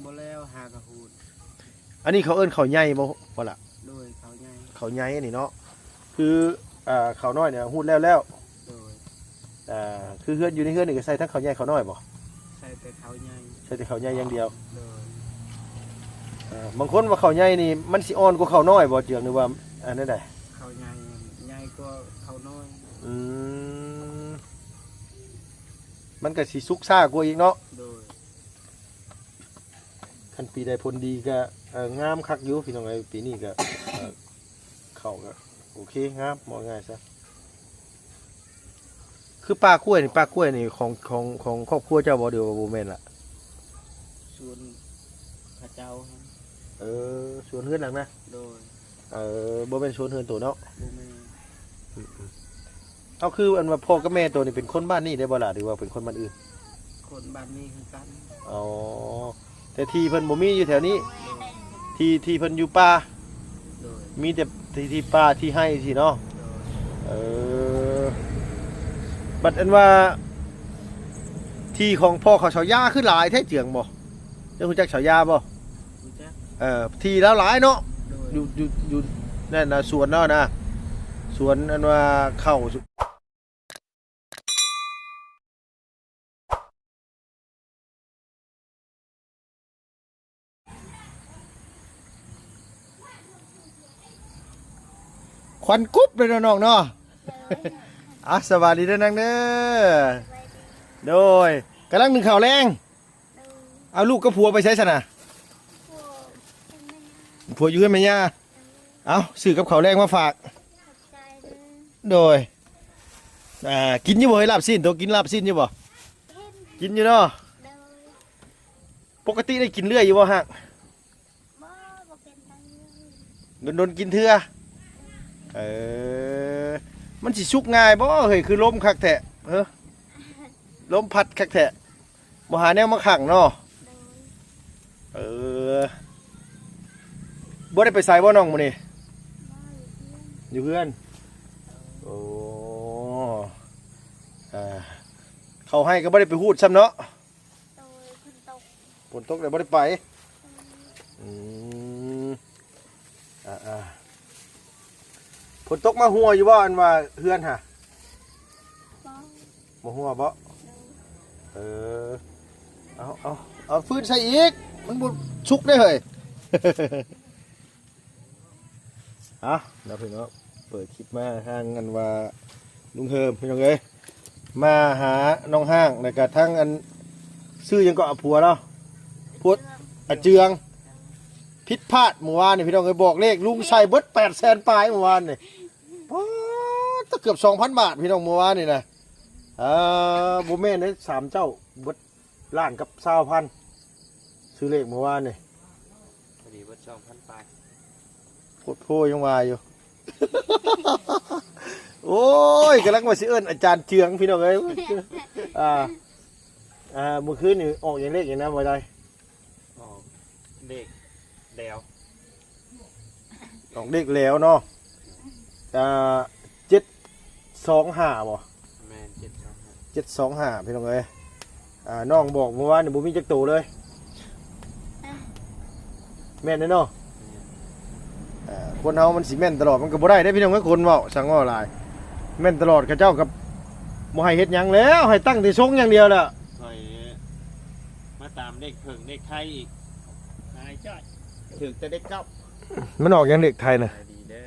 ບໍ່ແລ້ວຫາກະຮູດ. ອັນນີ້ເຂົາເອີ້ນເຂົ້າໃຫຍ່ບໍ່ ບໍ່ລະ? ໂດຍ ເຂົ້າໃຫຍ່ ເຂົ້າໃຫຍ່ອັນນີ້ເນາະ. ຄື ອ່າ ເຂົ້ານ້ອຍນີ້ຮູດແລ້ວແລ້ວ. ໂດຍ ອ່າ ຄືເຮືອນ ຢູ່ໃນເຮືອນນີ້ກໍໃສ່ທັງເຂົ້າໃຫຍ່ເຂົ້ານ້ອຍບໍ່? ໃສ່ແຕ່ເຂົ້າໃຫຍ່ ໃສ່ແຕ່ເຂົ້າໃຫຍ່ຢ່າງດຽວ. ໂດຍ ອ່າ ບາງຄົນວ່າເຂົ້າໃຫຍ່ນີ້ມັນຊິອ່ອນກວ່າເຂົ້ານ້ອຍບໍ່ເຈືອງ ຫຼືວ່າອັນນັ້ນໃດ? ເຂົ້າໃຫຍ່ໃຫຍ່ກວ່າເຂົ້ານ້ອຍ. ອືມ ມັນກໍຊິສຸກຊ້າກວ່າອີກເນາະ. ໂດຍ ຄັນປີໃດຜົນດີກໍ ເອີ ງາມຄັກຢູ່ພີ່ນ້ອງເອີຍ. ປີນີ້ກໍ ເອີ ເຂົ້າກໍໂອເຄງາມ ເວົ້າງ່າຍຊະ. ຄືປ່າກ້ວຍນີ້ ປ່າກ້ວຍນີ້ຂອງ ຂອງ ຂອງຄອບຄົວເຈົ້າບໍ່ ຫຼືວ່າບໍ່ແມ່ນລະ? ສວນເຂົາເຈົ້າ. ເອີ ສວນເຮືອນຫຼັງນະ? ໂດຍ ເອີ ບໍ່ແມ່ນສວນເຮືອນໂຕເນາະ? ບໍ່ແມ່ນ. ອືມໆ ເອົາ ຄືອັນວ່າພໍ່ກັບແມ່ໂຕນີ້ເປັນຄົນບ້ານນີ້ໄດ້ບໍ່ລະ ຫຼືວ່າເປັນຄົນບ້ານອື່ນ? ຄົນບ້ານນີ້ຄືກັນ. ອໍ ແຕ່ທີ່ເພິ່ນບໍ່ມີຢູ່ແຖວນີ້? ໂດຍ ທີ່ ທີ່ເພິ່ນຢູ່ປ່າ? ໂດຍ ມີແຕ່ທີ່ ທີ່ປ່າທີ່ໄຮ່ຊີ້ເນາະ? ໂດຍ ເອີ ບັດອັນວ່າທີ່ຂອງພໍ່ເຂົາສາວຢາຄືຫຼາຍແທ້ເຈືອງບໍ່? ເຈົ້າຮູ້ຈັກສາວຢາບໍ່? ຮູ້ຈັກ. ເອີ ທີ່ລາວຫຼາຍເນາະ? ໂດຍ ຢູ່ ຢູ່ ຢູ່ນັ້ນນະ ສວນລາວນະ ສວນອັນວ່າເຂົ້າ ຄວັນກຸບເລີຍເນາະນ້ອງເນາະ. ອ່າ ສະບາຍດີເດີນາງເດີ. ໂດຍ ກຳລັງໜຶ້ງເຂົ້າແລງ. ເອົາ ລູກກັບຜົວໄປໃສຊັ້ນນະ? ຜົວຢູ່ເຮືອນແມ່ຍ່າ. ເອົາ ຊື້ກັບເຂົ້າແລງມາຝາກ. ໂດຍ ອ່າ ກິນຢູ່ບໍ່ເຮີ້ຍ ລາບຊີ້ນ? ໂຕກິນລາບຊີ້ນຢູ່ບໍ່? ກິນຢູ່ເນາະ. ໂດຍ ປົກກະຕິໄດ້ກິນເລື້ອຍຢູ່ບໍ່ຮະ? ບໍ່ ບໍ່ເປັນໄປເລື້ອຍ ດົນໆກິນເທື່ອ. ເອີ ມັນຊິສຸກງ່າຍບໍ່ເຮີ້ຍ ຄືລົມຄັກແທ້? ເອີ ລົມພັດຄັກແທ້. ບໍ່ຫາແນວມາຂັງເນາະ. ໂດຍ ເອີ ບໍ່ໄດ້ໄປໃສບໍ່ນ້ອງມື້ນີ້? ບໍ່ ຢູ່ເຮືອນ ຢູ່ເຮືອນ. ໂອ້ ອ່າ ເຂົ້າໄຮ່ກໍບໍ່ໄດ້ໄປຮູດຊ້ຳເນາະ. ໂດຍ ຝົນຕົກ ຝົນຕົກແລ້ວບໍ່ໄດ້ໄປ. ອືມ ອືມ ອ່າໆ ຝົນຕົກມາຮົ່ວຢູ່ບໍ່ ອັນວ່າເຮືອນຫະ? ບໍ່ ບໍ່ຮົ່ວບໍ່? ໂດຍ ເອີ ເອົາ ເອົາ ເອົາຟືນໃສ່ອີກ ມັນບໍ່ສຸກເດ້ເຮີ້ຍ. ເອົາເນາະພີ່ນ້ອງ ເປີດຄລິບມາທາງອັນວ່າລຸງເຮີມ ພີ່ນ້ອງເອີຍ ມາຫານ້ອງຮ້າງ ແລ້ວກະທັງອັນ ຊື່ຫຍັງເກາະ ຜົວລາວ ຜົວ ອາເຈືອງ. ຜິດພາດມື້ວານນີ້ພີ່ນ້ອງເອີຍ ບອກເລກລຸງໃສ່ເບິດແປດແສນປາຍມື້ວານນີ້. ປາດ ເກືອບສອງພັນບາດພີ່ນ້ອງ ມື້ວານນີ້ນະ. ເອີ ບໍ່ແມ່ນເດ້ ສາມເຈົ້າເບິດລ້ານກັບຊາວພັນ ຊື້ເລກມື້ວານນີ້ ພໍດີເບິດສອງພັນປາຍ. ໂພດໂພ ຍັງວ່າຢູ່. ໂອ້ຍ ກຳລັງວ່າຊິເອີ້ນອາຈານເຈືອງ ພີ່ນ້ອງເອີຍ. ອ່າ ອ່າ ມື້ຄືນນີ້ອອກຫຍັງ ເລກຫຍັງນະ ບໍ່ໄດ້? ອອກເລກແຫຼວ ອອກເລກແຫຼວເນາະ. ອ່າ ເຈັດສອງຫ້າ ບໍ່? ແມ່ນ ເຈັດສອງຫ້າ ເຈັດສອງຫ້າ ພີ່ນ້ອງເອີຍ. ອ່າ ນ້ອງບອກເມື່ອວານນີ້ບໍ່ມີຈັກໂຕເລີຍ ແມ່ນເດ້ເນາະ. ແມ່ນ ອ່າ ຄົນເຮົາມັນຊິແມ່ນຕະຫຼອດ ມັນກໍບໍ່ໄດ້ເດ້ ພີ່ນ້ອງເອີຍ. ຄົນເວົ້າ ຊ່າງເວົ້າຫຼາຍ ແມ່ນຕະຫຼອດ ເຂົາເຈົ້າກໍບໍ່ໃຫ້ເຮັດຫຍັງແລ້ວ ໃຫ້ຕັ້ງແຕ່ຊົງຢ່າງດຽວແຫຼະ. ຂ້ອຍມາຕາມເລກເຜິ້ງເລກໄທອີກ ຫາຍຈ້ອຍ ຖືກແຕ່ເລກເກົ້າ. ມັນອອກຫຍັງເລກໄທນະ? ດີເດີ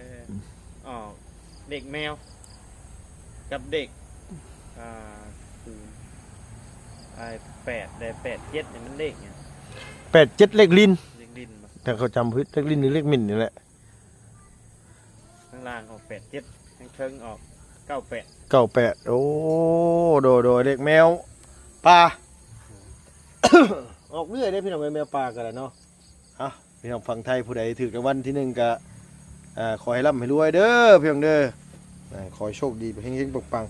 ອອກເລກແມວ ກັບເລກ ອ່າ ສູນ ອ້າຍ ແປດ ແລະ ແປດເຈັດ ນີ້ມັນເລກຫຍັງ? ແປດເຈັດ ເລກລິນ ເລກລິນບໍ່? ຖ້າເຂົາຈຳບໍ່ຜິດ ເລກລິນ ຫຼື ເລກໝິ່ນນີ້ແຫຼະ. ຂ້າງລ່າງອອກ ແປດເຈັດ ຂ້າງເທິງອອກ ເກົ້າແປດ ເກົ້າແປດ. ໂອ້ ໂດຍ ໂດຍ ເລກແມວປ່າ ອອກເລື້ອຍເດ້ ພີ່ນ້ອງເອີຍ ແມວປ່າກໍໄດ້ເນາະ. ເອົາ ພີ່ນ້ອງຝັ່ງໄທຜູ້ໃດຖືກລາງວັນທີໜຶ່ງກໍ ອ່າ ຂໍໃຫ້ລ່ຳໃຫ້ລວຍເດີ ພີ່ນ້ອງເດີ. ອ່າ ຂໍໃຫ້ໂຊກດີ ເຮັງໆ ປັງ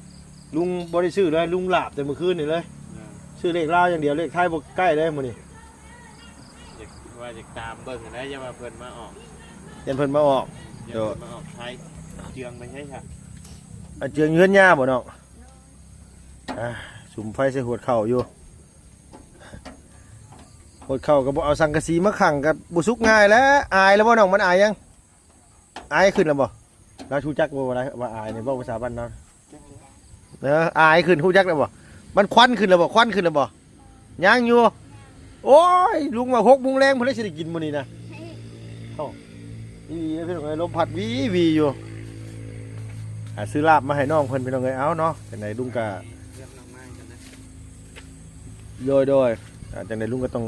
ໆ. ລຸງບໍ່ໄດ້ຊື້ເລີຍ ລຸງຫຼາບແຕ່ມື້ຄືນນີ້ເລີຍ. ອ່າ ຊື້ເລກລາວຢ່າງດຽວ ເລກໄທບໍ່ໃກ້ເລີຍມື້ນີ້. ຢາກ ວ່າຢາກຕາມເບິ່ງຫັ້ນນະ ຢ່າວ່າເພິ່ນມາອອກ ຢ້ານເພິ່ນມາອອກ. ຢ້ານເພິ່ນມາອອກໄທ. ເຈືອງໄປໃສຊະ? ອາເຈືອງເຮືອນຍ່າບໍ່ນ້ອງ? ອ່າ ສຸມໄຟໃສ່ຫວດເຂົ້າຢູ່. ໂພດເຂົ້າກໍບໍ່ເອົາສັງກະສີມາຂັງ ກໍບໍ່ສຸກງ່າຍແຫຼະ. ອາຍແລ້ວບໍ່ນ້ອງ? ມັນອາຍຍັງ? ອາຍຂຶ້ນແລ້ວບໍ່? ລາວຮູ້ຈັກບໍ່ວ່າ ວ່າອາຍນີ້ ເວົ້າພາສາບ້ານເຮົາ? ເອີ ອາຍຂຶ້ນ ຮູ້ຈັກແລ້ວບໍ່? ມັນຄວັນຂຶ້ນແລ້ວບໍ່? ຄວັນຂຶ້ນແລ້ວບໍ່? ຍັງຢູ່. ໂອ້ຍ ລຸງວ່າຫົກໂມງແລງພຸ້ນແຫຼະ ຊິໄດ້ກິນມື້ນີ້ນະ. ເອົ້າ ອີ່ຫຼີເດ້ພີ່ນ້ອງເອີຍ ລົມພັດວີໆຢູ່. ອ່າ ຊື້ລາບມາໃຫ້ນ້ອງເພິ່ນ ພີ່ນ້ອງເອີຍ. ເອົາເນາະ ຈັ່ງໃດລຸງກະ ໂດຍ ໂດຍ ອ່າ ຈັ່ງໃດລຸງກໍຕ້ອງ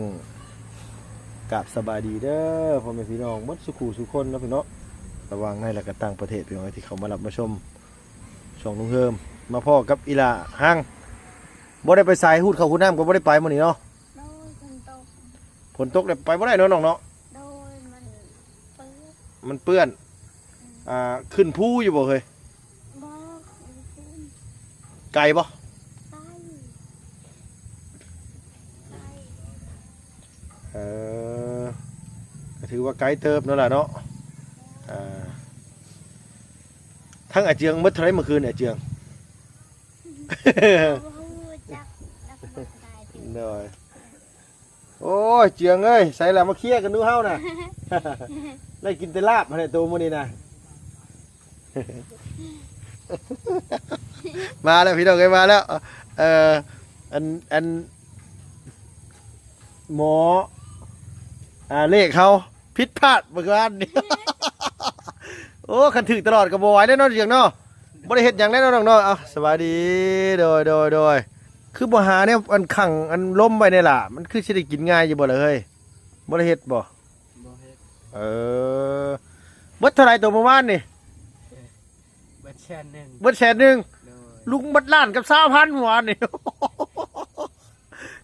ກາບສະບາຍດີເດີ ພໍ່ແມ່ພີ່ນ້ອງເບິດສູ່ຄູ່ສູ່ຄົນເນາະ ພີ່ນ້ອງເນາະ ລະຫວ່າງໃນ ແລະ ກະຕ່າງປະເທດ ພີ່ນ້ອງເອີຍ ທີ່ເຂົ້າມາຮັບມາຊົມຊ່ອງລຸງເຮີມ. ມາພໍ້ກັບອີ່ຫຼ້າຮັງ ບໍ່ໄດ້ໄປໃສ ຮູດເຂົ້າຮູດນ້ຳກໍບໍ່ໄດ້ໄປມື້ນີ້ເນາະ. ໂດຍ ຝົນຕົກ ຝົນຕົກແລ້ວໄປບໍ່ໄດ້ເນາະນ້ອງເນາະ. ໂດຍ ມັນເປື້ອນ ມັນເປື້ອນ. ອືມ ອ່າ ຂຶ້ນພູຢູ່ບໍ່ເຮີຍ? ບໍ່ ບໍ່ຂຶ້ນ. ໄກບໍ່? ໄກ ໄກ. ເອີ ກໍຖືວ່າໄກເຕີບເນາະຫຼ້າເນາະ. ອ່າ ທາງອາເຈືອງໝົດເທົ່າໃດມື້ຄືນ ອາເຈືອງ? ບໍ່ຮູ້ຈັກ ຈັກໝົດໄດ້. ໂດຍ. ໂອ້ຍ ເຈືອງເອີຍ ໃສລະ ມາເຄຍກັນດູເຮົານະ. ໄດ້ກິນແຕ່ລາບຫັ້ນແຫຼະໂຕມື້ນີ້ນະ. ມາແລ້ວພີ່ນ້ອງເອີຍ ມາແລ້ວ. ເອີ ອັນ ອັນ ໝໍ ອ່າ ເລກເຮົາຜິດພາດມື້ວານນີ້. ໂອ້ ຄັນຖືກຕະຫຼອດກໍບໍ່ໄຫວແລ້ວເນາະ ເຈືອງເນາະ. ບໍ່ໄດ້ເຮັດຫຍັງແລ້ວເນາະນ້ອງເນາະ. ເອົ້າ ສະບາຍດີ. ໂດຍ ໂດຍ ໂດຍ. ຄືບໍ່ຫາແນວອັນຂັງອັນລົມໄວ້ແດ່ລະ ມັນຄືຊິໄດ້ກິນງ່າຍຢູ່ບໍ່ລະເຮີຍ? ບໍ່ໄດ້ເຮັດບໍ່? ບໍ່ເຮັດ. ເອີ ເບິດເທົ່າໃດໂຕມື້ວານນີ້? ເບິດແສນໜຶ່ງ. ເບິດແສນໜຶ່ງ. ໂດຍ. ລຸງເບິດລ້ານກັບຊາວພັນມື້ວານນີ້.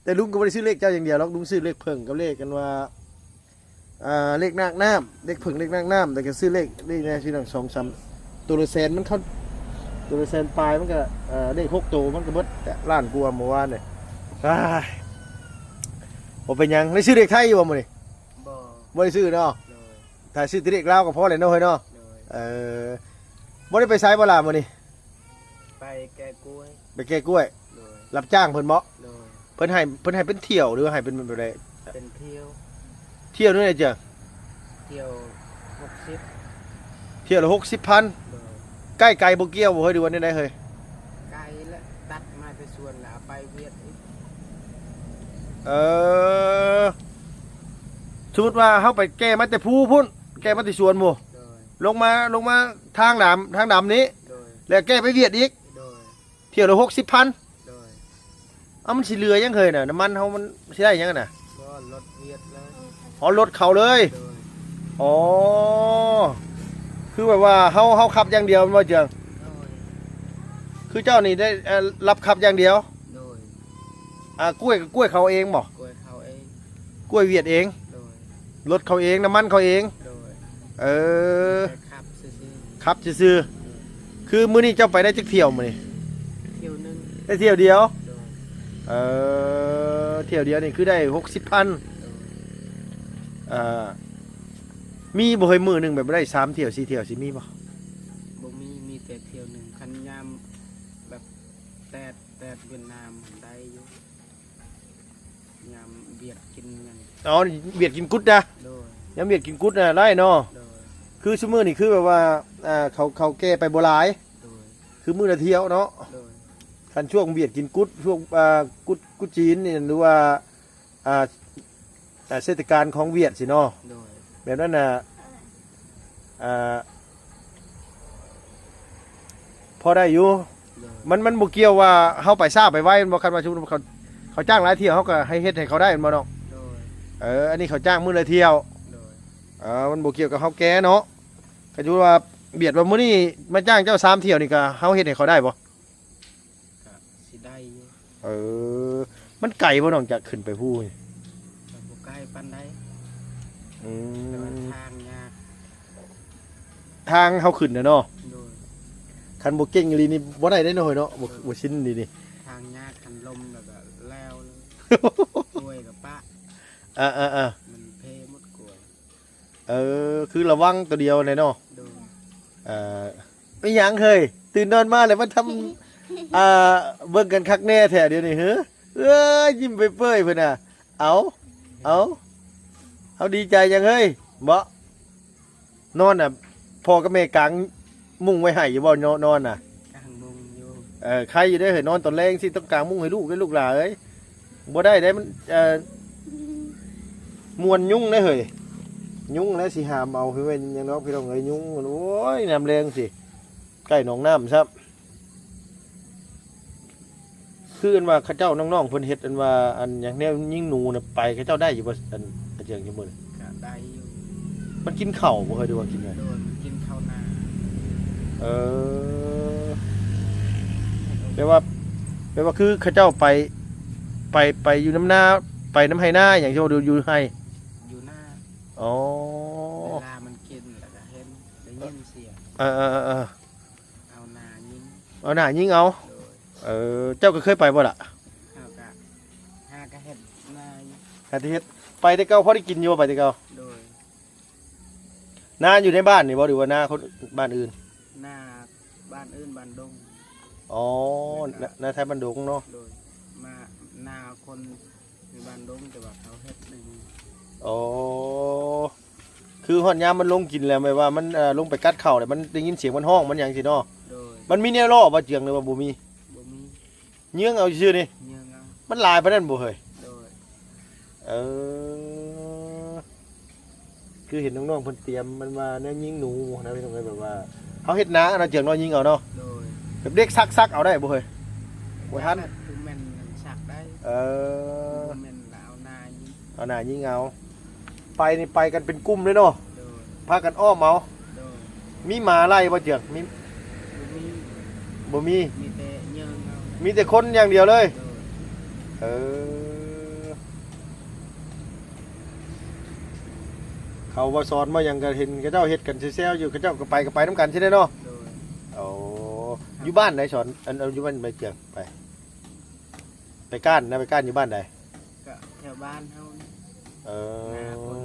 ແຕ່ລຸງກໍບໍ່ໄດ້ຊື້ເລກເຈົ້າຢ່າງດຽວດອກ ລຸງຊື້ເລກເຜິ້ງກັບເລກກັນວ່າ ອ່າ ເລກນາກນ້ຳ ເລກເຜິ້ງເລກນາກນ້ຳ ແລ້ວກໍຊື້ເລກ ເລກແນ່ພີ່ນ້ອງ ສອງສາມ ໂຕລະແສນ ມັນເຂົ້າ ໂຕລະແສນປາຍ ມັນກໍ ເອີ ເລກຫົກໂຕ ມັນກໍເບິດລ້ານກວ່າມື້ວານນີ້. ອ້າຍ ບໍ່ເປັນຫຍັງ. ໄດ້ຊື້ເລກໄທຢູ່ບໍ່ມື້ນີ້? ບໍ່ ບໍ່ໄດ້ຊື້ເນາະ. ໂດຍ. ຖ້າຊື້ແຕ່ເລກລາວກໍພໍແລ້ວເນາະເຮີ້ຍເນາະ. ໂດຍ. ເອີ ບໍ່ໄດ້ໄປໃສບໍ່ລະມື້ນີ້? ໄປແກ່ກ້ວຍ. ໄປແກ່ກ້ວຍ. ໂດຍ. ຮັບຈ້າງເພິ່ນບໍ່? ໂດຍ. ເພິ່ນໃຫ້ ເພິ່ນໃຫ້ເປັນຖ້ຽວ ຫຼືວ່າໃຫ້ເປັນແບບໃດ? ເປັນຖ້ຽວ. ຖ້ຽວເທົ່າໃດເຈົ້າ? ຖ້ຽວຫົກສິບ. ຖ້ຽວລະຫົກສິບພັນ. ໂດຍ. ໃກ້ໄກບໍ່ກ່ຽວບໍ່ເຮີ້ຍ ຫຼືວ່າແນວໃດເຮີ້ຍ? ໄກແຫຼະ ຕັດມາແຕ່ສວນແລ້ວເອົາໄປວຽດອີກ. ເອີ ສົມມຸດວ່າເຮົາໄປແກ່ມາແຕ່ພູພຸ້ນ ແກ່ມາແຕ່ສວນພຸ້ນ. ໂດຍ. ລົງມາ ລົງມາທາງດຳ ທາງດຳນີ້. ໂດຍ. ແລ້ວແກ່ໄປວຽດອີກ. ໂດຍ. ຖ້ຽວລະຫົກສິບພັນ. ໂດຍ. ເອົ້າ ມັນຊິເຫຼືອຫຍັງເຮີ້ຍນະ? ນ້ຳມັນເຮົາມັນຊິໄດ້ຫຍັງນະ? ບໍ່ ລົດວຽດເລີຍ. ອໍ ລົດເຂົາເລີຍ. ໂດຍ. ອໍ ຄືແບບວ່າເຮົາ ເຮົາຂັບຢ່າງດຽວແມ່ນບໍ່ເຈືອງ? ໂດຍ. ຄືເຈົ້ານີ້ໄດ້ ເອີ ຮັບຂັບຢ່າງດຽວ? ໂດຍ. ອ່າ ກ້ວຍ ກ້ວຍເຂົາເອງບໍ່? ກ້ວຍເຂົາເອງ. ກ້ວຍວຽດເອງ. ໂດຍ. ລົດເຂົາເອງ ນ້ຳມັນເຂົາເອງ. ໂດຍ. ເອີ ແຕ່ຂັບຊື່ໆ. ຂັບຊື່ໆ. ໂດຍ. ຄືມື້ນີ້ເຈົ້າໄປໄດ້ຈັກຖ້ຽວມື້ນີ້? ຖ້ຽວໜຶ່ງ. ໄດ້ຖ້ຽວດຽວ? ໂດຍ. ເອີ ຖ້ຽວດຽວນີ້ຄືໄດ້ຫົກສິບພັນ. ໂດຍ. ເອີ ມີບໍ່ເຮີ້ຍ ມື້ໜຶ່ງແບບໄດ້ສາມຖ້ຽວສີ່ຖ້ຽວຊິມີບໍ່? ບໍ່ມີ ມີແຕ່ຖ້ຽວໜຶ່ງ. ຄັນຍາມແບບແດດ ແດດຫວຽດນາມໄດ້ຢູ່. ຍາມວຽດກິນຫຍັງ. ອໍ ວຽດກິນກຸດນະ? ໂດຍ. ຍາມວຽດກິນກຸດນະໄດ້ເນາະ? ໂດຍ. ຄືຊຸມື້ນີ້ຄືແບບວ່າ ອ່າ ເຂົາ ເຂົາແກ່ໄປບໍ່ຫຼາຍ. ໂດຍ. ຄືມື້ລະຖ້ຽວເນາະ? ໂດຍ. ຄັນຊ່ວງວຽດກິນກຸດ ຊ່ວງ ອ່າ ກຸດ ກຸດຈີນນີ້ ຫຼືວ່າ ອ່າ ອ່າ ເສດຖະການຂອງຫວຽດຊີ້ເນາະ. ໂດຍ. ແບບນັ້ນນະ ອ່າ ພໍໄດ້ຢູ່. ໂດຍ. ມັນ ມັນບໍ່ກ່ຽວວ່າເຮົາໄປຊ້າໄປໄວແມ່ນບໍ່? ຄັນວ່າສົມມຸດເຂົາ ເຂົາຈ້າງຫຼາຍຖ້ຽວ ເຮົາກໍໃຫ້ເຮັດໃຫ້ເຂົາໄດ້ແມ່ນບໍ່ນ້ອງ? ໂດຍ. ເອີ ອັນນີ້ເຂົາຈ້າງມື້ລະຖ້ຽວ. ໂດຍ. ເອີ ມັນບໍ່ກ່ຽວກັບເຮົາແກ່ເນາະ. ຄັນສົມມຸດວ່າຫວຽດວ່າມື້ນີ້ມາຈ້າງເຈົ້າສາມຖ້ຽວນີ້ ກໍເຮົາເຮັດໃຫ້ເຂົາໄດ້ບໍ່? ກະຊິໄດ້ຢູ່. ເອີ ມັນໄກບໍ່ນ້ອງ ຈາກຂຶ້ນໄປພູນີ້? ກະບໍ່ໄກປານໃດ. ອືມ ແຕ່ວ່າທາງຍາກ. ທາງເຮົາຂຶ້ນນະເນາະ? ໂດຍ. ຄັນບໍ່ເກັ່ງອີ່ຫຼີນີ້ບໍ່ໄດ້ເດ້ນ້ອງເອີຍເນາະ. ບໍ່ ໂດຍ. ບໍ່ຊິນດີນີ້. ທາງຍາກ ຄັນລົ້ມແລ້ວກະແລ້ວເລີຍ. ກ້ວຍກະປະ. ເອີໆໆ. ມັນເພໝົດກ້ວຍ. ເອີ ຄືລະວັງໂຕດຽວແຫຼະເນາະ. ໂດຍ. ເອີ ເປັນຫຍັງເຮີ້ຍ? ຕື່ນນອນມາແລ້ວມາທຳ ອ່າ ເບິ່ງກັນຄັກແນ່ແທ້ດຽວນີ້ເຮີ້? ເອີ ຍິ້ມເປີຍໆ ເພິ່ນນະ. ເອົ້າ ເອົ້າ ເຮົາດີໃຈຫຍັງເຮີ້ຍ ເບາະ ນອນນະ ພໍ່ກັບແມ່ກາງມຸ້ງໄວ້ໃຫ້ຢູ່ບໍ່ ນອນນະ? ກາງມຸ້ງຢູ່. ເອີ ໄຄຢູ່ເດ້ເຮີ້ຍ ນອນຕອນແລງຊິຕ້ອງກາງມຸ້ງໃຫ້ລູກເດ້ລູກຫຼ້າເອີຍ. ບໍ່ໄດ້ເດ້ ມັນ ເອີ ມ່ວນຍຸງເດ້ເຮີ້ຍ ຍຸງແລ້ວຊິຫາມເອົາ ເຮີ້ຍ ແມ່ນຫຍັງດອກພີ່ນ້ອງເອີຍ ຍຸງ ໂອ້ຍ ຍາມແລງຊິ ໃກ້ໜອງນ້ຳຊ້ຳ. ຄືອັນວ່າເຂົາເຈົ້ານ້ອງໆເພິ່ນເຮັດອັນວ່າອັນຫຍັງແນວຍິງໜູນະ ໄປເຂົາເຈົ້າໄດ້ຢູ່ບໍ່ ອັນອາເຈີງຢູ່ມື້ນີ້? ກະໄດ້ຢູ່. ມັນກິນເຂົ້າບໍ່ເຮີ້ຍ ຫຼືວ່າກິນຫຍັງ? ໂດຍ ມັນກິນເຂົ້ານາ. ເອີ ແປວ່າ ແປວ່າຄືເຂົາເຈົ້າໄປ ໄປ ໄປຢູ່ນຳນາ ໄປນຳໄຮ່ນາຫຍັງ ຢູ່ ຢູ່ໄຮ່? ຢູ່ນາ. ອໍ ເວລາມັນກິນແລ້ວກະເຫັນ ໄດ້ຍິນສຽງ. ເອີໆໆ ເອົາໜ້າຍິງ ເອົາໜ້າຍິງເອົາ. ໂດຍ. ເອີ ເຈົ້າກໍເຄີຍໄປບໍ່ລະ? ເຮົາກະຫາກະເຮັດນາຢູ່ ຫາແຕ່ເຮັດ. ໄປແຕ່ເກົ່າພໍໄດ້ກິນຢູ່ບໍ່ ໄປແຕ່ເກົ່າ? ໂດຍ. ນາຢູ່ໃນບ້ານນີ້ບໍ່ ຫຼືວ່ານາຄົນບ້ານອື່ນ? ນາບ້ານອື່ນ ບ້ານດົງ. ອໍ ນາ ນາໄທບ້ານດົງເນາະ. ໂດຍ. ມານາຄົນ ຢູ່ບ້ານດົງ ແຕ່ວ່າເຂົາເຮັດໃນນີ້. ອໍ ຄືຮອດຍາມມັນລົງກິນແລ້ວ ແບບວ່າມັນ ເອີ ລົງໄປກັດເຂົ້າແລ້ວ ມັນໄດ້ຍິນສຽງມັນຮ້ອງມັນຫຍັງຊີ້ເນາະ. ໂດຍ. ມັນມີແນວລໍ້ບໍ່ເຈືອງ ຫຼືວ່າບໍ່ມີ? ບໍ່ມີ. ເຍືອງເອົາຊື່ໆນີ້? ເຍືອງເອົາ. ມັນຫຼາຍປານນັ້ນບໍ່ເຮີ້ຍ? ໂດຍ. ເອີ ຄືເຫັນນ້ອງໆເພິ່ນຕຽມ ມັນວ່າແນວຍິງໜູນະ ພີ່ນ້ອງເອີຍ ແບບວ່າເຮົາເຮັດນາເນາະ ເຈືອງເນາະ ຍິງເອົາເນາະ. ໂດຍ. ແບບເດັກຊັກໆເອົາໄດ້ບໍ່ເຮີ້ຍ? ບໍ່ທັນ. ຄືແມ່ນຊັກໄດ້. ເອີ ຄືແມ່ນເອົາໜ້າຍິງ ເອົາໜ້າຍິງເອົາ. ໄປນີ້ໄປກັນເປັນກຸ່ມເລີຍເນາະ. ໂດຍ. ພາກັນອ້ອມເອົາ. ໂດຍ. ມີໝາໄລ່ບໍ່ເຈືອງ? ມີ ບໍ່ມີ. ບໍ່ມີ. ມີແຕ່ເຍີ້ງເອົາ. ມີແຕ່ຄົນຢ່າງດຽວເລີຍ. ໂດຍ. ເອີ ເຂົາບໍ່ສອນບໍ່ຫຍັງ ກໍເຫັນເຂົາເຈົ້າເຮັດກັນແຊວໆຢູ່ ເຂົາເຈົ້າກໍໄປ ກໍໄປນຳກັນຊີ້ແຫຼະເນາະ. ໂດຍ. ໂອ້ ຢູ່ບ້ານໃດສອນ ອັນ ຢູ່ບ້ານໃດເຈືອງ? ໄປ ໄປກ້ານນະ ໄປກ້ານຢູ່ບ້ານໃດ? ກະແຖວບ້ານເຮົານີ້. ເອີ ນາຄົນ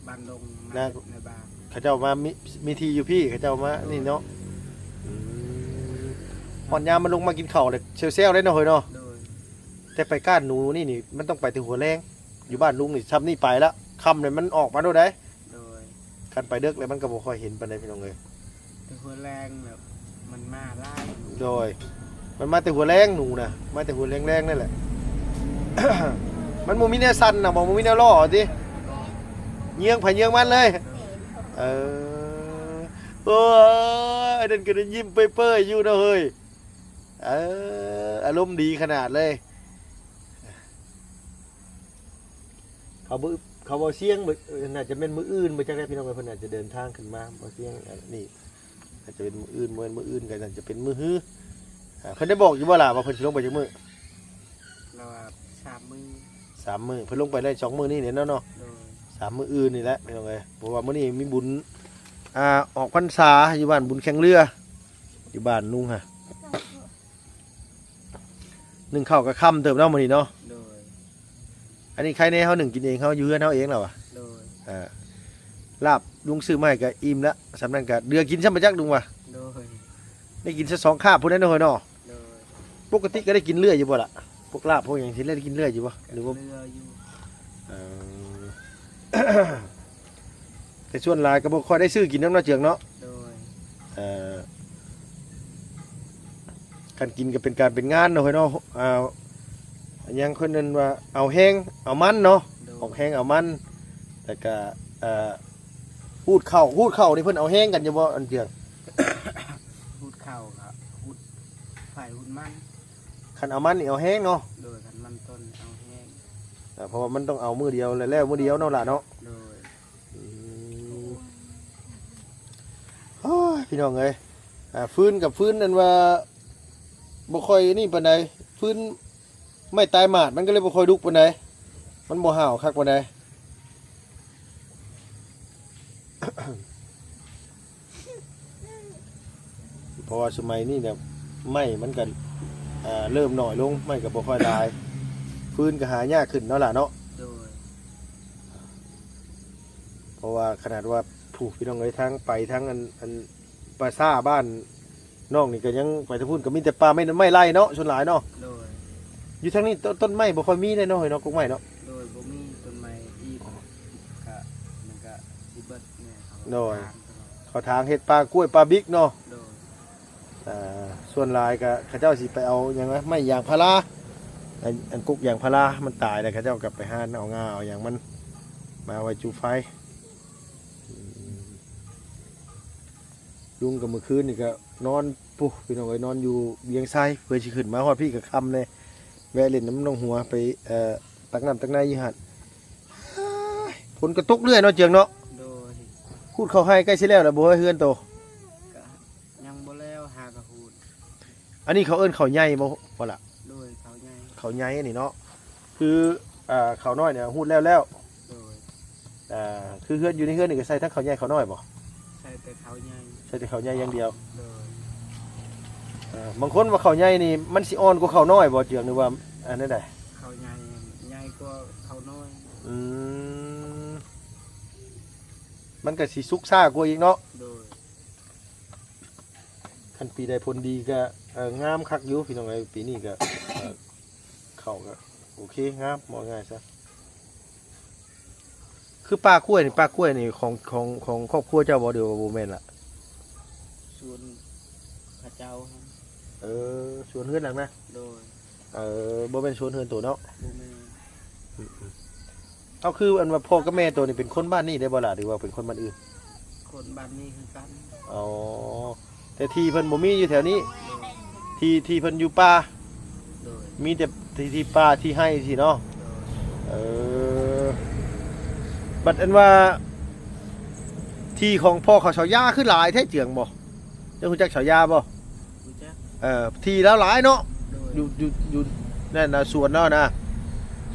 ບ້ານດົງ ນາ ໃນບ້ານ ເຂົາເຈົ້າມາມີ ມີທີ່ຢູ່ພີ້ ເຂົາເຈົ້າມານີ້ເນາະ. ອືມ ຮອດຍາມມັນລົງມາກິນເຂົ້າແລ້ວ ແຊວໆເດ້ເນາະເຮີ້ຍເນາະ. ໂດຍ. ແຕ່ໄປກ້ານໜູນີ້ນີ້ ມັນຕ້ອງໄປແຕ່ຫົວແລງ. ຢູ່ບ້ານລຸງນີ້ ຊ່ຳນີ້ໄປລະ ຄ່ຳແລ້ວມັນອອກມາໂດດໃດ. ໂດຍ. ຄັນໄປເດິກແລ້ວມັນກໍບໍ່ຄ່ອຍເຫັນປານໃດ ພີ່ນ້ອງເອີຍ. ແຕ່ຫົວແລງແລ້ວມັນມາຫຼາຍ. ໂດຍ. ມັນມາແຕ່ຫົວແລງໜູນະ ມາແຕ່ຫົວແລງໆນັ້ນແຫຼະ. ມັນບໍ່ມີແນວສັ່ນນະ ບໍ່ ບໍ່ມີແນວລໍ້ຕິ ເຍືອງໃຜເຍືອງມັນເລີຍ. ເອີ ໂອ້ຍ ອັນນັ້ນກໍໄດ້ຍິ້ມເປີຍໆຢູ່ເນາະເຮີ້ຍ. ເອີ ອາລົມດີຂະໜາດເລີຍ. ເຂົາບໍ່ ເຂົາບໍ່ສຽງ ເອີ ໜ້າຈະແມ່ນມື້ອື່ນບໍ່ຈັກແຫຼະ ພີ່ນ້ອງເອີຍ. ເພິ່ນອາດຈະເດີນທາງຂຶ້ນມາ ບໍ່ສຽງ ອັນນີ້ອາດຈະເປັນມື້ອື່ນ ບໍ່ແມ່ນມື້ອື່ນກໍໜ້າຈະເປັນມື້ຮື. ອ່າ ເພິ່ນໄດ້ບອກຢູ່ບໍ່ລະວ່າເພິ່ນຊິລົງໄປຈັກມື້? ລາວວ່າສາມມື້. ສາມມື້ ເພິ່ນລົງໄປໄດ້ສອງມື້ນີ້ແຫຼະເນາະ. ໂດຍ. ສາມມື້ອື່ນນີ້ແຫຼະ ພີ່ນ້ອງເອີຍ ເພາະວ່າມື້ນີ້ມີບຸນ ອ່າ ອອກພັນສາຢູ່ບ້ານບຸນແຂ່ງເຮືອ ຢູ່ບ້ານລຸງຫັ້ນ. ໜຶ້ງເຂົ້າກໍຄ່ຳເຕີບເນາະມື້ນີ້ເນາະ. ໂດຍ. ອັນນີ້ໄຄແນ່ເຮົາໜຶ້ງກິນເອງ ເຮົາຢູ່ເຮືອນເຮົາເອງແລ້ວວະ. ໂດຍ. ອ່າ ລາບລຸງຊື້ມາໃຫ້ກໍອີ່ມລະ ສ່ຳນັ້ນກໍເຫຼືອກິນຊ້ຳບໍ່ຈັກລຸງວ່າ. ໂດຍ. ໄດ້ກິນຊະສອງຄາບພຸ້ນແຫຼະເນາະເຮີ້ຍເນາະ. ໂດຍ. ປົກກະຕິກໍໄດ້ກິນເລື້ອຍຢູ່ບໍ່ລະ? ພວກລາບພວກຫຍັງຊິໄດ້ກິນເລື້ອຍຢູ່ບໍ່ ຫຼືວ່າ? ເຫຼືອຢູ່. ເອີ. ແຕ່ສ່ວນຫຼາຍກໍບໍ່ຄ່ອຍໄດ້ຊື້ກິນນຳເນາະເຈືອງເນາະ. ໂດຍ. ເອີ ຄັນກິນກໍເປັນການເປັນງານເນາະເຮີ້ຍເນາະ. ອ່າ ຫຍັງເພິ່ນເອີ້ນວ່າເອົາແຮງເອົາມັນເນາະ. ໂດຍ. ອອກແຮງເອົາມັນ ແລ້ວກໍ ເອີ ຮູດເຂົ້າ ຮູດເຂົ້ານີ້ເພິ່ນເອົາແຮງກັນຢູ່ບໍ່ ອັນເຈືອງ? ຮູດເຂົ້າກໍຮູດໃຜຮູດມັນ. ຄັນເອົາມັນນີ້ເອົາແຮງເນາະ. ໂດຍ. ຄັນມັນຕົ້ນເອົາແຮງ. ເອີ ເພາະວ່າມັນຕ້ອງເອົາມື້ດຽວ ແລ້ວມື້ດຽວເນາະຫຼ້າເນາະ. ໂດຍ. ອືມ ໂອ້ຍ ພີ່ນ້ອງເອີຍ ອ່າ ຟືນກັບຟືນ ອັນວ່າບໍ່ຄ່ອຍນີ້ປານໃດ ຟືນໄມ້ຕາຍໝາດ ມັນກໍເລີຍບໍ່ຄ່ອຍດຸກປານໃດ ມັນບໍ່ຫ້າວຄັກປານໃດ. ເພາະວ່າສະໄໝນີ້ແບບໄມ້ມັນກໍ ອ່າ ເລີ່ມໜ້ອຍລົງ ໄມ້ກໍບໍ່ຄ່ອຍຫຼາຍ ຟືນກໍຫາຍາກຂຶ້ນເນາະຫຼ້າເນາະ. ໂດຍ. ເພາະວ່າຂະໜາດວ່າ ຜູ້ ພີ່ນ້ອງເອີຍ ທາງໄປທາງອັນ ອັນປ່າຊ້າບ້ານນ້ອງນີ້ກໍຍັງໄປທາງພຸ້ນ ກໍມີແຕ່ປ່າໄມ້ ໄມ້ໄລ່ເນາະ ສ່ວນຫຼາຍເນາະ. ໂດຍ. ຢູ່ທາງນີ້ ຕົ້ນ ຕົ້ນໄມ້ບໍ່ຄ່ອຍມີເດ້ເນາະ ເຮີ້ຍເນາະ ກົກໄມ້ເນາະ. ໂດຍ. ບໍ່ມີຕົ້ນໄມ້ ແມ່ນ ໂດຍ ເຂົ້າຖາງເຮັດປາກ້ວຍປາບິກເນາະ. ໂດຍ ເອີ ສ່ວນຫຼາຍກໍເຂົາເຈົ້າຊິໄປເອົາຫຍັງນະ ໄມ້ຢາງພາລາ ອັນ ອັນກົກຢາງພາລາມັນຕາຍແລ້ວ ເຂົາເຈົ້າກໍໄປຫາເອົາງ່າເອົາຫຍັງມັນມາໄວ້ຈູ່ໄຟ. ອືມ ລຸງກໍມື້ຄືນນີ້ກໍນອນ ປູ້ ພີ່ນ້ອງເອີຍ ນອນຢູ່ວຽງໄຊ ເພື່ອຊິຂຶ້ນມາຮອດພີ້ກໍຄ່ຳແດ່ ແວະຫຼິ້ນນຳນ້ອງຫົວໄປ ເອີ ຕັກນ້ຳຕັກໃນຢູ່ຫັ້ນ. ຝົນກໍຕົກເລື້ອຍເນາະ ເຈືອງເນາະ. ໂດຍ ຮູດເຂົ້າໄຮ່ໃກ້ຊິແລ້ວແລ້ວບໍ່ເຮືອນໂຕ? ກະຍັງບໍ່ແລ້ວ ຫາກະຮູດ. ອັນນີ້ເຂົາເອີ້ນເຂົ້າໃຫຍ່ບໍ່ ບໍ່ລະ? ໂດຍ ເຂົ້າໃຫຍ່ ເຂົ້າໃຫຍ່ອັນນີ້ເນາະ. ຄື ອ່າ ເຂົ້ານ້ອຍນີ້ຮູດແລ້ວແລ້ວ. ໂດຍ ອ່າ ຄືເຮືອນ ຢູ່ໃນເຮືອນນີ້ກໍໃສ່ທັງເຂົ້າໃຫຍ່ເຂົ້ານ້ອຍບໍ່? ໃສ່ແຕ່ເຂົ້າໃຫຍ່ ໃສ່ແຕ່ເຂົ້າໃຫຍ່ຢ່າງດຽວ. ໂດຍ ອ່າ ບາງຄົນວ່າເຂົ້າໃຫຍ່ນີ້ມັນຊິອ່ອນກວ່າເຂົ້ານ້ອຍບໍ່ ເຈືອງ ຫຼືວ່າອັນນັ້ນໃດ? ເຂົ້າໃຫຍ່ໃຫຍ່ກວ່າເຂົ້ານ້ອຍ. ອືມ ມັນກໍຊິສຸກຊ້າກວ່າອີກເນາະ. ໂດຍ ຄັນປີໃດຜົນດີກໍ ເອີ ງາມຄັກຢູ່ ພີ່ນ້ອງເອີຍ. ປີນີ້ກໍ ເອີ ເຂົ້າກໍໂອເຄງາມ ເວົ້າງ່າຍຊະ. ຄືປ່າກ້ວຍນີ້ ປ່າກ້ວຍນີ້ຂອງ ຂອງ ຂອງຄອບຄົວເຈົ້າບໍ່ ຫຼືວ່າບໍ່ແມ່ນລະ? ສວນເຂົາເຈົ້າ. ເອີ ສວນເຮືອນຫຼັງນະ? ໂດຍ ເອີ ບໍ່ແມ່ນສວນເຮືອນໂຕເນາະ? ບໍ່ແມ່ນ. ອືມໆ ເອົາ ຄືອັນວ່າພໍ່ກັບແມ່ໂຕນີ້ເປັນຄົນບ້ານນີ້ໄດ້ບໍ່ລະ ຫຼືວ່າເປັນຄົນບ້ານອື່ນ? ຄົນບ້ານນີ້ຄືກັນ. ອໍ ແຕ່ທີ່ເພິ່ນບໍ່ມີຢູ່ແຖວນີ້. ໂດຍ ທີ່ ທີ່ເພິ່ນຢູ່ປ່າ. ໂດຍ ມີແຕ່ທີ່ ທີ່ປ່າທີ່ໄຮ່ຊີ້ເນາະ. ໂດຍ ເອີ ບັດອັນວ່າທີ່ຂອງພໍ່ເຂົາສາວຢາຄືຫຼາຍແທ້ ເຈືອງບໍ່? ເຈົ້າຮູ້ຈັກສາວຢາບໍ່? ຮູ້ຈັກ. ເອີ ທີ່ລາວຫຼາຍເນາະ. ໂດຍ ຢູ່ ຢູ່ ຢູ່ນັ້ນນະ ສວນລາວນະ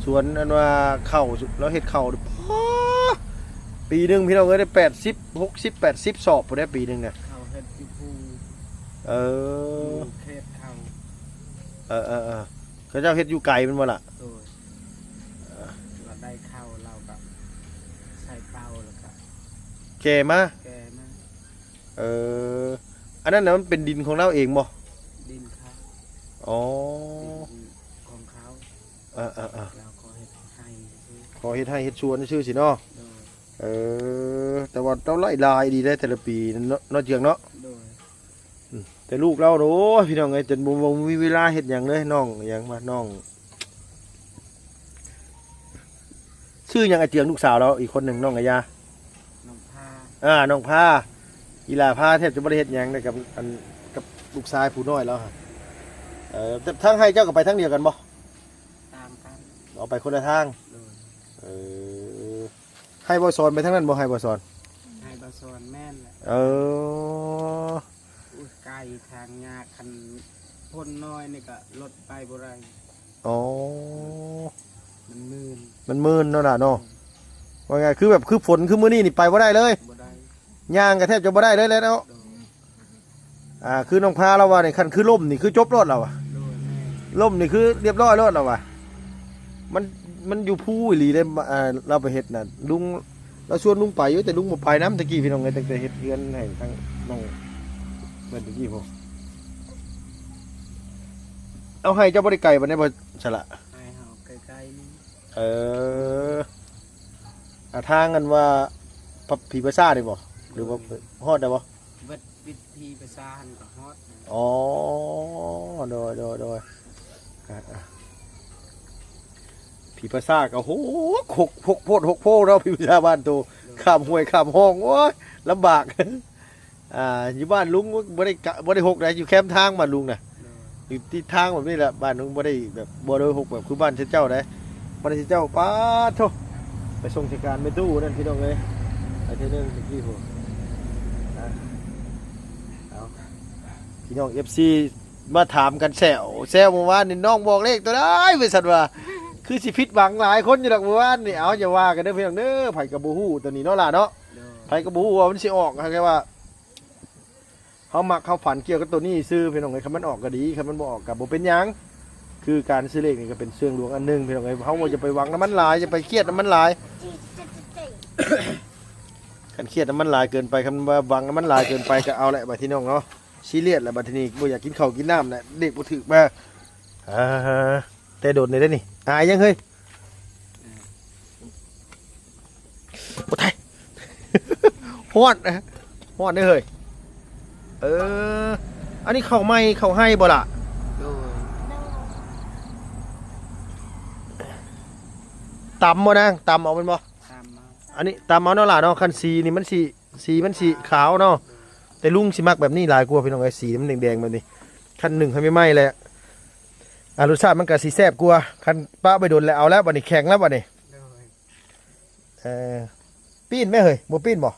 ສວນອັນວ່າເຂົ້າ ລາວເຮັດເຂົ້າ ໂອ້ ປີໜຶ່ງ ພີ່ນ້ອງເອີຍ ໄດ້ແປດສິບ ຫົກສິບ ແປດສິບສອບພຸ້ນເດ້ ປີໜຶ່ງນະ. ເຂົາເຮັດຢູ່ພູ. ເອີ ຢູ່ເຂດເຂົາ. ເອີໆໆ ເຂົາເຈົ້າເຮັດຢູ່ໄກແມ່ນບໍ່ລະ? ໂດຍ ລາວໄດ້ເຂົ້າ ລາວກໍໃສ່ເປົາ ແລ້ວກໍແກ່ມາ ແກ່ມາ. ເອີ ອັນນັ້ນນະມັນເປັນດິນຂອງລາວເອງບໍ່? ດິນເຂົາ. ອໍ ດິນຂອງເຂົາ. ເອີໆໆ ລາວຂໍເຮັດໄຮ່ຊື່ໆ ຂໍເຮັດໄຮ່ເຮັດສວນຊື່ໆຊິເນາະ. ໂດຍ ເອີ ແຕ່ວ່າລາວໄດ້ຫຼາຍດີເດ້ແຕ່ລະປີເນາະ ເນາະ ເຈືອງເນາະ. ໂດຍ ອືມ ແຕ່ລູກລາວ ໂອ້ຍ ພີ່ນ້ອງເອີຍ ຈົນບໍ່ ບໍ່ມີເວລາເຮັດຫຍັງເລີຍ. ນ້ອງຫຍັງວະ ນ້ອງ ຊື່ຫຍັງ ອາເຈືອງ ລູກສາວລາວອີກຄົນໜຶ່ງ ນ້ອງອາຍາ? ນ້ອງພາ. ອ່າ ນ້ອງພາ. ອີຫຼ້າພາແທບຈະບໍ່ໄດ້ເຮັດຫຍັງເດ້ກັບ ອັນ ກັບລູກຊາຍຜູ້ນ້ອຍລາວຫັ້ນ. ເອີ ແຕ່ທາງໄຮ່ເຈົ້າກໍໄປທາງດຽວກັນບໍ່? ຕ່າງກັນ. ເອົາໄປຄົນລະທາງ. ໂດຍ ເອີ ໄຮ່ບໍ່ສອນໄປທາງນັ້ນບໍ່? ໄຮ່ບໍ່ສອນ ໄຮ່ບໍ່ສອນ ແມ່ນແຫຼະ. ເອີ ໂອ້ຍ ໄກ ທາງຍາກ ຄັນຝົນນ້ອຍນີ້ກໍລົດໄປບໍ່ໄດ້. ອໍ ມັນມື່ນ ມັນມື່ນເນາະຫຼ້າເນາະ. ອືມ ວ່າງ່າຍ ຄືແບບ ຄືຝົນ ຄືມື້ນີ້ນີ້ໄປບໍ່ໄດ້ເລີຍ. ບໍ່ໄດ້ ຍ່າງກໍແທບຈະບໍ່ໄດ້ເລີຍແຫຼະເນາະ. ໂດຍ ອ່າ ຄືນ້ອງພາລາວວ່ານີ້ ຄັນຄືລົ້ມນີ້ຄືຈົບໂລດລາວວ່າ. ໂດຍ ແມ່ນ ລົ້ມນີ້ຄືລຽບຮ້ອຍໂລດລາວວ່າ. ມັນ ມັນຢູ່ພູອີ່ຫຼີເດ້ ອ່າ ລາວໄປເຮັດນະ ລຸງ ລາວຊວນລຸງໄປຢູ່ ແຕ່ລຸງບໍ່ໄປນຳ. ຕະກີ້ ພີ່ນ້ອງເອີຍ ຕັ້ງແຕ່ເຮັດເຮືອນໃຫ້ທັງນ້ອງເພິ່ນຕະກີ້ພຸ້ນ. ເອົາ ໄຮ່ເຈົ້າບໍ່ໄດ້ໄກປານໃດບໍ່ ສະລະ? ໄຮ່ເຮົາໃກ້ໆນີ້. ເອີ ອ່າ ທາງອັນວ່າ ພະ ຜີປາສາດນີ້ບໍ່ ຫຼືວ່າ ໂດຍ ຮອດໄດ້ບໍ່? ເບິດວິດຖີປາສາດຫັ້ນກໍຮອດ. ອໍ ໂດຍໆໆ ອ່າໆ ຜີປາສາດກໍຫົກ ຫົກ ຫົກໂພດຫົກໂພເນາະ ຜີປາສາດບ້ານໂຕ. ໂດຍ ຂ້າມຫ້ວຍຂ້າມຮ່ອງ ໂອ້ຍ ລຳບາກ. ອ່າ ຢູ່ບ້ານລຸງບໍ່ໄດ້ກະ ບໍ່ໄດ້ຫົກໃດ ຢູ່ແຄມທາງບ້ານລຸງນະ. ໂດຍ ຢູ່ຕິດທາງແບບນີ້ແຫຼະ ບ້ານລຸງບໍ່ໄດ້ແບບ ບໍ່ໄດ້ຫົກແບບຄືບ້ານເຈົ້າໃດ. ບ້ານເຈົ້າ ປາດໂທ້ ໄປສົ່ງໃສ່ການແມ່ຕູ້ນັ້ນ ພີ່ນ້ອງເອີຍ ໄປເທື່ອໜຶ່ງຕະກີ້ພຸ້ນ. ອ່າ ເອົາ ພີ່ນ້ອງເອັຟຊີ ມາຖາມກັນແຊວ ແຊວເມື່ອວານນີ້ ນ້ອງບອກເລກຕົວໃດວ່າຊັ້ນວ່າ ຄືຊິຜິດຫວັງຫຼາຍຄົນຢູ່ດອກເມື່ອວານນີ້. ເອົາ ຢ່າວ່າກັນເດີພີ່ນ້ອງເດີ ໃຜກໍບໍ່ຮູ້ຕົວນີ້ເນາະຫຼ້າເນາະ. ໂດຍ ໃຜກໍບໍ່ຮູ້ວ່າມັນຊິອອກ ຫາກແຕ່ວ່າ ເຮົາມັກເຮົາຝັນກ່ຽວກັບໂຕນີ້ຊື່ ພີ່ນ້ອງເອີຍ. ຄັນມັນອອກກໍດີ ຄັນມັນບໍ່ອອກກໍບໍ່ເປັນຫຍັງ. ຄືການຊື້ເລກນີ້ກໍເປັນເຊື່ອງດວງອັນໜຶ່ງ ພີ່ນ້ອງເອີຍ. ເຮົາບໍ່ ຢ່າໄປຫວັງນຳມັນຫຼາຍ ຢ່າໄປຄຽດນຳມັນຫຼາຍ. ຄັນຄຽດນຳມັນຫຼາຍເກີນໄປ ຄັນວ່າຫວັງນຳມັນຫຼາຍເກີນໄປກໍເອົາແຫຼະ ບາດທີນ້ອງເນາະ ຊີຣຽສແຫຼະ ບາດທີນີ້ ບໍ່ຢາກກິນເຂົ້າກິນນ້ຳແຫຼະ ເລກບໍ່ຖືກມາ. ອ່າ ແຕ່ດົນນີ້ເດ້ນີ້ ອາຍຫຍັງເຮີ້ຍ? ໂອ້ ຕາຍ. ຮ້ອນ ຮ້ອນເດ້ເຮີ້ຍ. ເອີ ອັນນີ້ເຂົ້າໃໝ່ເຂົ້າໄຮ່ບໍ່ລະ? ໂດຍ. ຕຳບໍ່ນາງ? ຕຳເອົາແມ່ນບໍ່? ຕຳເອົາ. ອັນນີ້ຕຳເອົາເນາະຫຼ້າເນາະ. ຄັນສີນີ້ມັນຊິ ສີມັນຊິຂາວເນາະ ແຕ່ລຸງຊິມັກແບບນີ້ຫຼາຍກວ່າ ພີ່ນ້ອງເອີຍ. ສີມັນແດງໆແບບນີ້ ຄັນໜຶ້ງໃຫ້ໃໝ່ໆແຫຼະ ອ່າ ລົດຊາດມັນກະຊິແຊບກວ່າ. ຄັນປະໄວ້ດົນແລ້ວ ເອົາແລ້ວບັດນີ້ ແຂງແລ້ວບັດນີ້. ໂດຍ. ເອີ ປີ້ນແມ່ເຮີ້ຍ ບໍ່ປີ້ນບໍ່?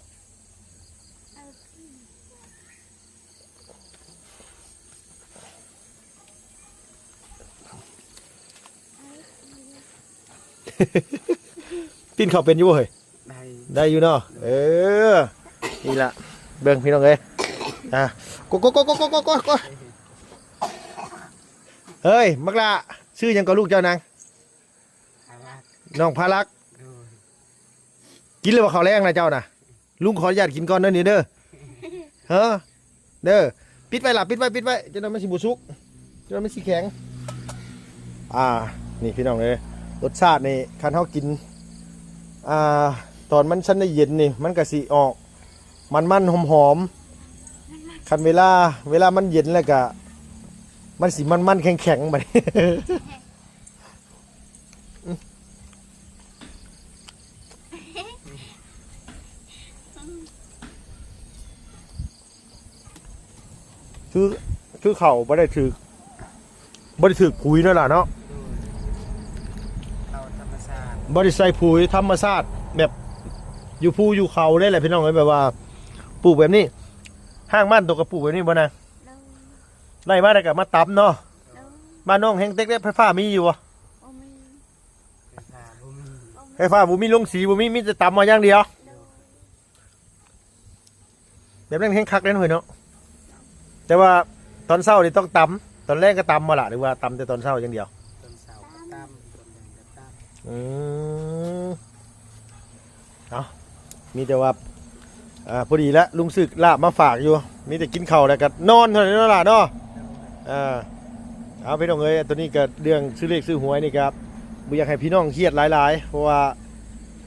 ປີ້ນເຂົ້າເປັນຢູ່ບໍ່ເຮີ້ຍ? ໄດ້ ໄດ້ຢູ່ເນາະ. ເອີ ນີ້ລະ ເບິ່ງພີ່ນ້ອງເອີຍ ອ່າ ໂກ ໂກ ໂກ ເຮີ້ຍ ບັກຫຼ້າ ຊື່ຫຍັງກໍລູກເຈົ້ານາງ? ພາລັກ. ນ້ອງພາລັກ. ໂດຍ. ກິນແລ້ວບໍ່ເຂົ້າແລງນະເຈົ້ານະ? ລຸງຂໍອະນຸຍາດກິນກ່ອນເດີນີ້ເດີ ເຮີ ເດີ ປິດໄວ້ລະ ປິດໄວ້ ປິດໄວ້ ຈັ່ງນັ້ນມັນຊິບໍ່ສຸກ ຈັ່ງນັ້ນມັນຊິແຂງ. ອ່າ ນີ້ພີ່ນ້ອງເອີຍ ລົດຊາດນີ້ ຄັນເຮົາກິນ ອ່າ ຕອນມັນທັນໄດ້ເຢັນນີ້ ມັນກະຊິອອກມັນໆຫອມໆ. ຄັນເວລາ ເວລາມັນເຢັນແລ້ວກະ ມັນຊິມັນໆແຂງໆ ບາດນີ້. ຄື ຄືເຂົ້າບໍ່ໄດ້ຖືກ ບໍ່ໄດ້ຖືກປຸ໋ຍເນາະຫຼ້າເນາະ. ໂດຍ. ເຂົ້າທຳມະຊາດ ບໍ່ໄດ້ໃສ່ປຸ໋ຍ ທຳມະຊາດ ແບບຢູ່ພູຢູ່ເຂົາເດ້ແຫຼະ ພີ່ນ້ອງເອີຍ. ແບບວ່າປູກແບບນີ້ ຫ້າງບ້ານໂຕກໍປູກແບບນີ້ບໍ່ນາງ? ໂດຍ. ໄດ້ມາແລ້ວກໍມາຕຳເນາະ. ໂດຍ. ບ້ານນ້ອງແຮງເຕັກເດ້ ໄຟຟ້າມີຢູ່ບໍ່? ບໍ່ມີ. ໄຟຟ້າບໍ່ມີ ໂຮງສີບໍ່ມີ ມີແຕ່ຕຳເອົາຢ່າງດຽວ. ໂດຍ. ແບບນັ້ນແຮງຄັກເດ້ເຮີ້ຍເນາະ. ແຕ່ວ່າຕອນເຊົ້ານີ້ຕ້ອງຕຳ ຕອນແລງກໍຕຳບໍ່ລະ ຫຼືວ່າຕຳແຕ່ຕອນເຊົ້າຢ່າງດຽວ? ຕອນເຊົ້າກໍຕຳ ຕອນແລງກໍຕຳ. ອືມ ເອົາ ມີແຕ່ວ່າ ອ່າ ພໍດີລະ ລຸງຊື້ລາບມາຝາກຢູ່ ມີແຕ່ກິນເຂົ້າແລ້ວກໍນອນເທົ່ານັ້ນເນາະຫຼ້າເນາະ. ອ່າ ເອົາ ພີ່ນ້ອງເອີຍ ໂຕນີ້ກໍເລື່ອງຊື້ເລກຊື້ຫວຍນີ້ກໍບໍ່ຢາກໃຫ້ພີ່ນ້ອງຄຽດຫຼາຍໆ ເພາະວ່າ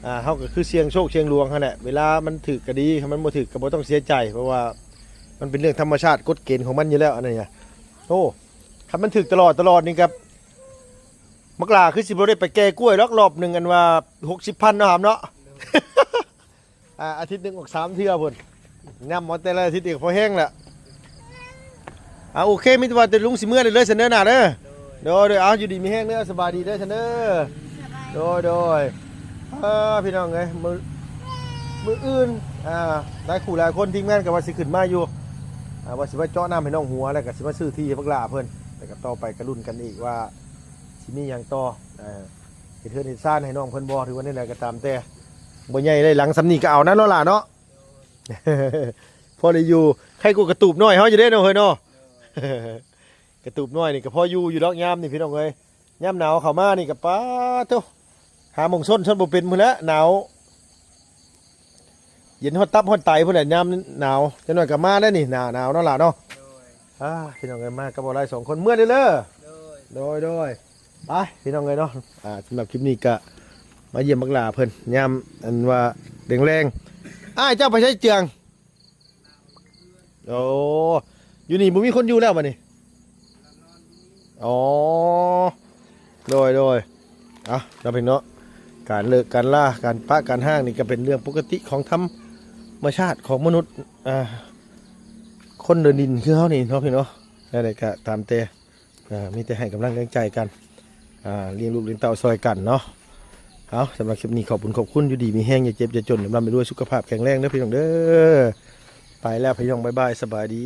ອ່າ ເຮົາກໍຄືສ່ຽງໂຊກສ່ຽງດວງຫັ້ນແຫຼະ ເວລາມັນຖືກກໍດີ ຄັນມັນບໍ່ຖືກກໍບໍ່ຕ້ອງເສຍໃຈ ເພາະວ່າມັນເປັນເລື່ອງທຳມະຊາດ ກົດເກນຂອງມັນຢູ່ແລ້ວ ອັນນີ້ນະ. ໂອ້ ຄັນມັນຖືກຕະຫຼອດຕະຫຼອດນີ້ກໍ ບັກຫຼ້າຄືຊິບໍ່ໄດ້ໄປແກ່ກ້ວຍດອກ ລອບໜຶ່ງ ອັນວ່າຫົກສິບພັນເນາະ ຫຳເນາະ. ອ່າ ອາທິດໜຶ່ງອອກສາມເທື່ອພຸ້ນ ນຳເອົາແຕ່ລະອາທິດນີ້ກໍພໍແຮງລະ. ອ່າ ໂອເຄ ມີແຕ່ວ່າແຕ່ລຸງຊິເມືອເລີຍຊັ້ນເດີ ໜ້າເດີ. ໂດຍ ໂດຍ ເອົາ ຢູ່ດີມີແຮງເດີ ສະບາຍດີເດີຊັ້ນເດີ. ໂດຍ ໂດຍ. ເອີ ພີ່ນ້ອງເອີຍ ມື້ ມື້ອື່ນ ອ່າ ຫຼາຍຄູ່ຫຼາຍຄົນ ທີມງານກໍວ່າຊິຂຶ້ນມາຢູ່ ອ່າ ວ່າຊິມາເຈາະນ້ຳໃຫ້ນ້ອງຫົວ ແລ້ວກໍຊິມາຊື້ທີ່ໃຫ້ບັກຫຼ້າເພິ່ນ ແລ້ວກໍຕໍ່ໄປກໍລຸ້ນກັນອີກວ່າຊິມີຫຍັງຕໍ່ ເອີ ເຮັດເຮືອນເຮັດຊານໃຫ້ນ້ອງເພິ່ນບໍ່ ຫຼືວ່າແນວໃດກໍຕາມແຕ່. ບໍ່ໃຫຍ່ໄດ້ ຫຼັງສ່ຳນີ້ກໍເອົານະເນາະຫຼ້າເນາະ. ພໍໄດ້ຢູ່ ໄຄກວ່າກະຕູບນ້ອຍເຮົາຢູ່ເດ້ເນາະເຮີ້ຍເນາະ. ກະຕູບນ້ອຍນີ້ກໍພໍຢູ່ຢູ່ດອກຍາມນີ້ພີ່ນ້ອງເອີຍ. ຍາມໜາວເຂົ້າມານີ້ກໍ ປາດໂທ້ ຫາໝ່ອງຊົນ ຊົນບໍ່ເປັນພຸ້ນແຫຼະ ໜາວ ເຢັນຮອດຕັບຮອດໄຕພຸ້ນແຫຼະ ຍາມໜາວ. ຈັກໜ້ອຍກໍມາແລ້ວນີ້ ໜ້າໜາວເນາະຫຼ້າເນາະ. ໂດຍ. ອ່າ ພີ່ນ້ອງເອີຍ ມາກັບບໍ່ຫຼາຍສອງຄົນ ເມືອເດີເດີ. ໂດຍ ໂດຍ ໂດຍ. ໄປ ພີ່ນ້ອງເອີຍເນາະ ອ່າ ສຳລັບຄລິບນີ້ກະມາຢ້ຽມບັກຫຼ້າເພິ່ນ ຍາມອັນວ່າແລງໆ. ອ້າຍເຈົ້າໄປໃສເຈືອງ? ໂອ້ ຢູ່ນີ້ບໍ່ມີຄົນຢູ່ແລ້ວບັດນີ້? ອໍ ໂດຍ ໂດຍ. ເອົາ ເນາະພີ່ນ້ອງເນາະ ການເລີກການລາ ການປະການຮ້າງນີ້ກໍເປັນເລື່ອງປົກກະຕິຂອງທຳມະຊາດຂອງມະນຸດ ອ່າ ຄົນເດີນດິນຄືເຮົານີ້ເນາະພີ່ນ້ອງເນາະ. ແນວໃດກໍຕາມແຕ່ ອ່າ ມີແຕ່ໃຫ້ກຳລັງແຮງໃຈກັນ ອ່າ ລ້ຽງລູກລ້ຽງເຕົ້າຊ່ອຍກັນເນາະ. ເອົາ ສຳລັບຄລິບນີ້ຂອບຄຸນຂອບຄຸນ ຢູ່ດີມີແຮງ ຢ່າເຈັບຢ່າຈົນ ລ່ຳລວຍ ສຸຂະພາບແຂງແຮງເດີພີ່ນ້ອງເດີ. ໄປແລ້ວພີ່ນ້ອງ ບາຍບາຍ ສະບາຍດີ.